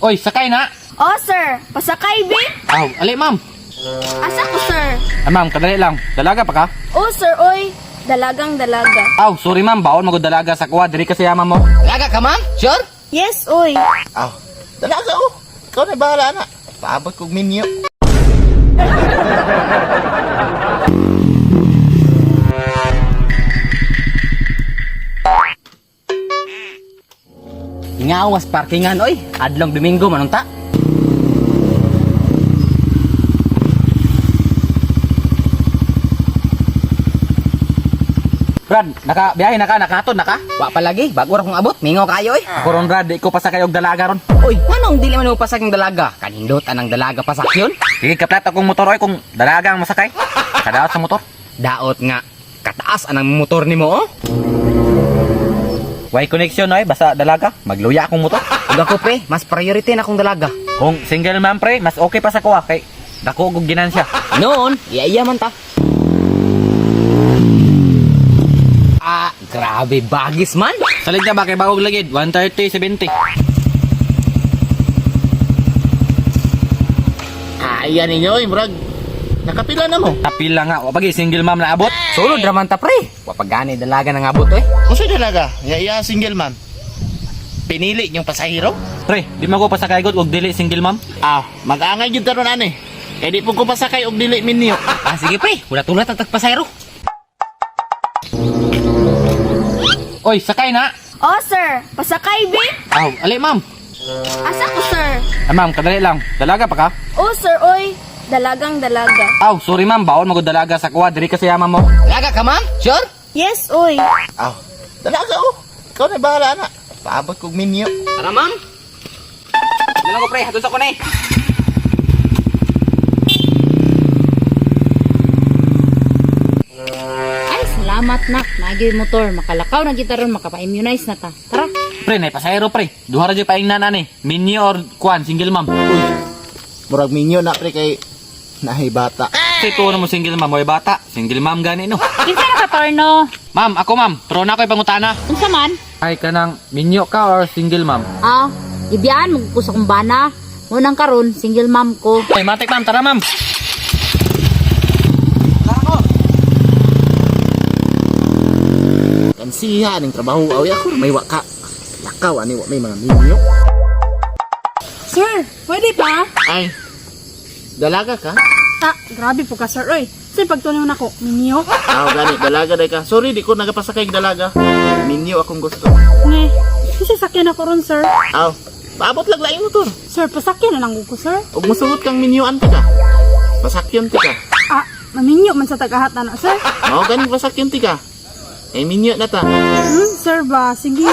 Oy, sakay na. Oh, sir. Pasakay, bi. Aw, ali ma'am. Asa ko, sir? Ah, ma'am, kadali lang. Dalaga pa ka? Oh, sir, oy. Dalagang dalaga. Aw, sorry ma'am, bawon magud dalaga sa kuha diri kasi ama mo. Dalaga ka, ma'am? Sure? Yes, oy. Aw, dalaga oh. Ikaw na bahala na. Paabot kog minyo. Ingawas parkingan oy. Adlong Domingo manunta. Brad, naka biyahe na ka, nakahatod na ka? Wa pa lagi, bago ra kong abot, mingaw kayo oy. Ako ron Brad, di ko pasakay og dalaga ron. Uy, nganong dili man mo pasag ang dalaga? Kanindot anang dalaga pasakyon? Sige, kaplat akong motor oy kung dalaga ang masakay. Kadaot sa motor. Daot nga kataas anang motor nimo oh. Way connection oy, basta dalaga, magluya akong motor. Ug ako pre, mas priority na akong dalaga. Kung single ma'am pre, mas okay pa sa kuha kay dako og ginansya. Noon, iya-iya man ta. Ah, grabe bagis man. Salig na ba kay bagong lagid, 130 70. Ah, iyan ninyo, oy, murag. Nakapila na mo. Kapila nga, wa pagi single ma'am na abot. Sulod ra man ta pre. Wa pa gani dalaga nang abot oy. Unsa dalaga? Ya iya single man. Pinili yung pasahero? Pre, di man ko pasakay gud og dili single ma'am. Ah, mag-angay gyud taron ani. Kay di pud ko pasakay og dili minyo. Ah, sige pre, wala tulat ang tagpasayro. Oy, sakay na. Oh, sir. Pasakay, bi. Aw, ali ma'am. Asa ko, sir? Ah, ma'am, kadali lang. Dalaga pa ka? Oh, sir, oy. Dalagang dalaga. Aw, sorry ma'am, bawon magud dalaga sa kuha diri kasi ama mo. Dalaga ka, ma'am? Sure? Yes, oy. Aw, dalaga oh. Ikaw na bahala na. Paabot kog minyo. Tara, ma'am. Dala ko pre, hatod sa ko na eh. Ay, salamat nak. Nagi motor. Makalakaw na kita ron. Makapa-immunize na ta. Tara. Pre, nay pasahero pre. Duha ra jud paingnan ani. Minyo or kuan single ma'am. Murag minyo na pre kay nahay bata. Kasi tuo na mo single ma'am, oy bata. Single ma'am gani no. Kinsa na ka, Torno? Ma'am, ako ma'am, pero na ako'y pangutana. Unsa man? Ay kanang minyo ka or single ma'am? Ah, ibiyaan mo ko sa kumbana. Munang karon, single mom ko. Ay, matik ma'am, tara ma'am. Kansiha ning trabaho aw ako may wa ka. Lakaw ani wa may mga minyo. Sir, pwede pa? Ay. Dalaga ka? Ah, grabe po ka, sir. Oy, sir, pagtunaw na ko, minyo. Aw gani dalaga day ka. Sorry di ko nagapasakay og dalaga. Minyo akong gusto. Ne, kasi sakyan ako ron, sir. Aw, paabot lang laing motor. Sir, pasakyan na lang ko, sir. Ug mosugot kang minyoan ti ka. Pasakyon ti ka. Ah, maminyo man sa tagahat na na, sir. Mao gani pasakyon ti ka. Eh minyo na ta. Sir ba? Sige.